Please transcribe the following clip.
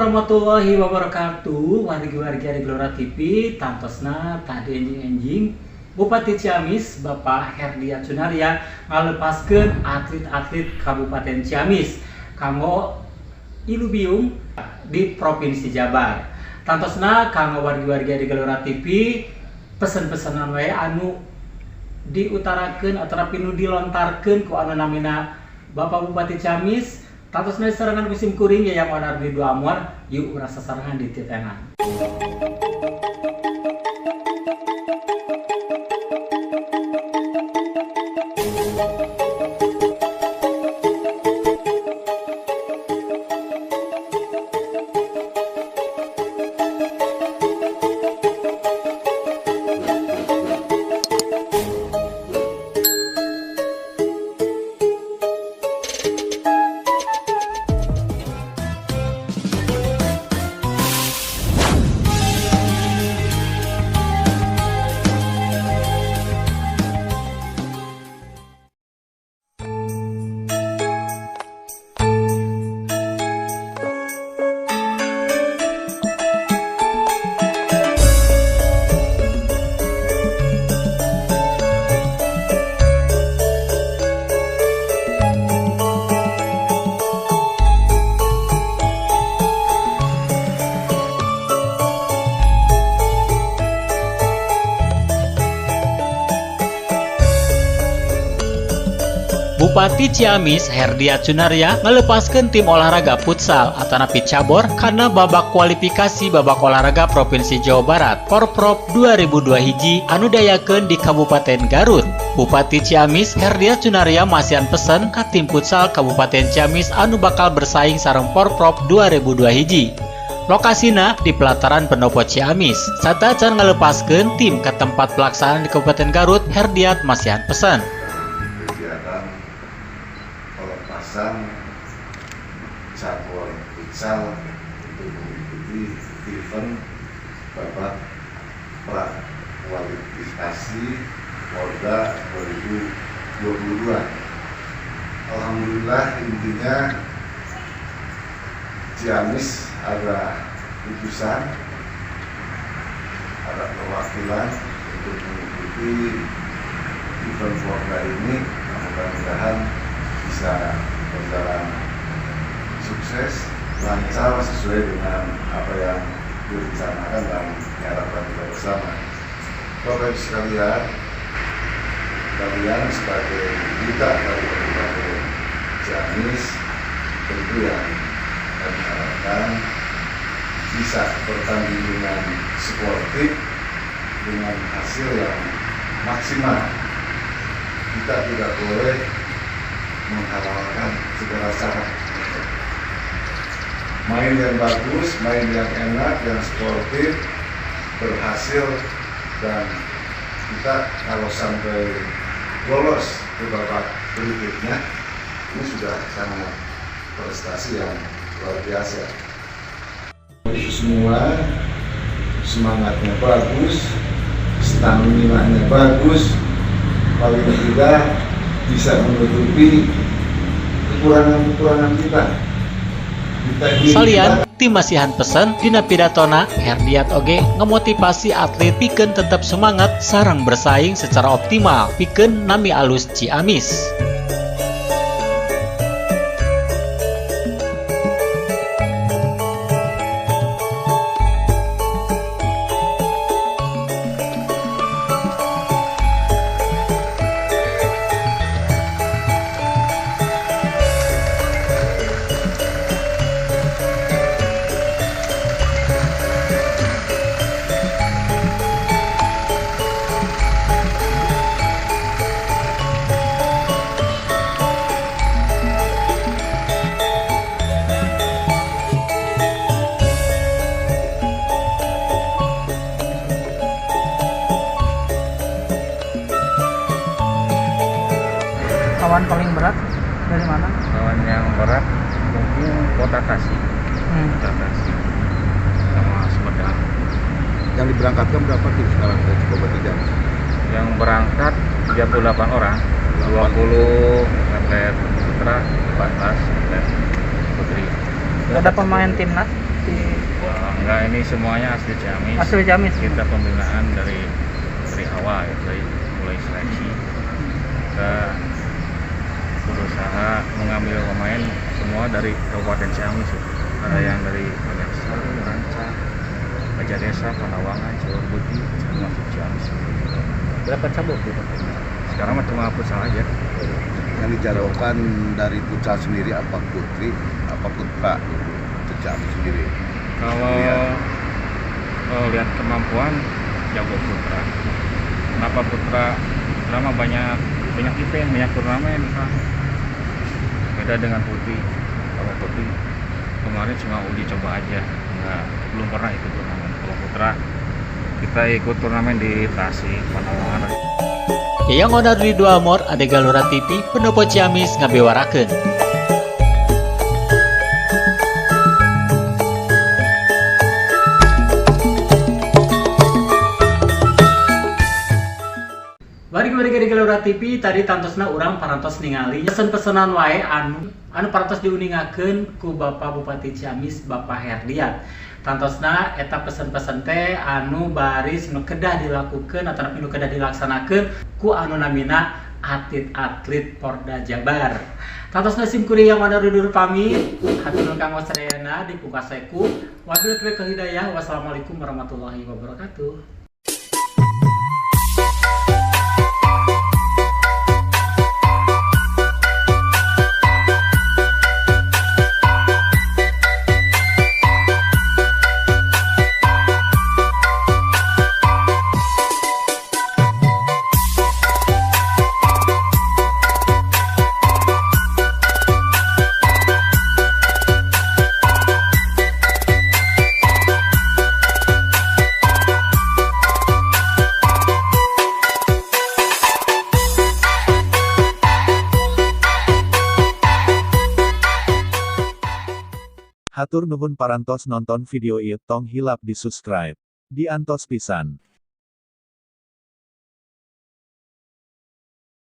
Warahmatullahi wabarakatuh. Wargi-wargi di Gelora TV, tantosna tadi enjing-enjing Bupati Ciamis Bapak Herdiat Sunarya ngalepaskeun atlet-atlet Kabupaten Ciamis kanggo ilubiung di Provinsi Jabar. Tantosna kanggo wargi-wargi di Gelora TV, pesen-pesenan wae anu diutarakeun atau pinu dilontarkeun ku anu namina Bapak Bupati Ciamis. Tantosna serangan musim kuring ya yang onar di dua amor, yuk urang sasarengan di titenan. Bupati Ciamis Herdiat Sunarya melepaskan tim olahraga futsal atanapi cabor karena babak kualifikasi babak olahraga Provinsi Jawa Barat Porprov 2002 hiji anu dayakeun di Kabupaten Garut. Bupati Ciamis Herdiat Sunarya masihan pesen ka tim futsal Kabupaten Ciamis anu bakal bersaing sareng Porprov 2002 hiji. Lokasina di pelataran Pendopo Ciamis. Satacan ngalepaskeun tim ke tempat pelaksanaan di Kabupaten Garut, Herdiat masihan pesan. Pelepasan cabor futsal untuk mengikuti event babak prakualifikasi Porda 2022. Alhamdulillah, intinya Ciamis ada utusan, ada perwakilan untuk mengikuti event Porda ini. Mudah-mudahan bisa berjalan sukses, lancar sesuai dengan apa yang direncanakan dan diharapkan kita bersama. Bapak Ibu sekalian, kalian sebagai duta dari Kabupaten Ciamis, tentu yang kami harapkan bisa bertanding dengan sportif, dengan hasil yang maksimal. Kita tidak boleh menghalalkan segala cara. Main yang bagus, main yang enak, yang sportif, berhasil, dan kita kalau sampai lolos ke babak berikutnya, ini sudah sangat prestasi yang luar biasa. Itu semua semangatnya bagus, stamina-nya bagus, paling tidak bisa menutupi kekurangan-kekurangan kita. Salian tim masihan pesen dina pidatona Herdiat oge ngemotivasi atlet pikeun tetap semangat sareng bersaing secara optimal pikeun nami alus Ciamis. Lawan paling berat dari mana? Lawan yang berat mungkin Kota Tasik. Kota Tasik sama Sumedang. Yang diberangkatkan berapa tim sekarang dari Kabupaten Ciamis? Yang berangkat 38 orang, 20 atlet putra, 14 atlet putri. Ada pemain timnas? Bupati? Wah, enggak, ini semuanya asli Ciamis. Asli Ciamis. Kita pembinaan dari awal ya, dari mulai seleksi. Kita berusaha mengambil pemain semua dari Kabupaten Ciamis ya. Ada yang dari Bagarsari, Rancak, Raja Desa, Panawangan, Ciwarbudi, termasuk Ciamis. Berapa cabur tuh? Sekarang mah cuma futsal aja. Yang dijagokan dari futsal sendiri apa putri, apa putra gitu, untuk Ciamis sendiri? Kalau lihat kemampuan, jago putra. Kenapa putra? Putra mah banyak event, banyak turnamen kan. Beda dengan putri. Kalau putri kemarin cuma uji coba aja, nggak, belum pernah ikut turnamen. Kalau putra kita ikut turnamen di Tasik, Panawangan. Yang onar di Dua Amor, ada Galora TV, Pendopo Ciamis, ngabewarakeun. Bari di Galora TV, tadi tantosna urang parantos ningali pesen-pesenan wae anu parantos diuningakeun ku Bapak Bupati Ciamis, Bapak Herdiat. Tantosna eta pesen-pesen teh anu baris nu kedah dilakukeun atau nu kedah dilaksanakeun ku anu namina atlet-atlet Porda Jabar. Tantosna sim kuring yang mana dudur pamit, hatur nuhun kanggo sadayana dipungkaseku. Wabillahi taufiq wal hidayah. Wassalamualaikum warahmatullahi wabarakatuh. Hatur nuhun parantos nonton video ieu, tong hilap di subscribe. Diantos pisan.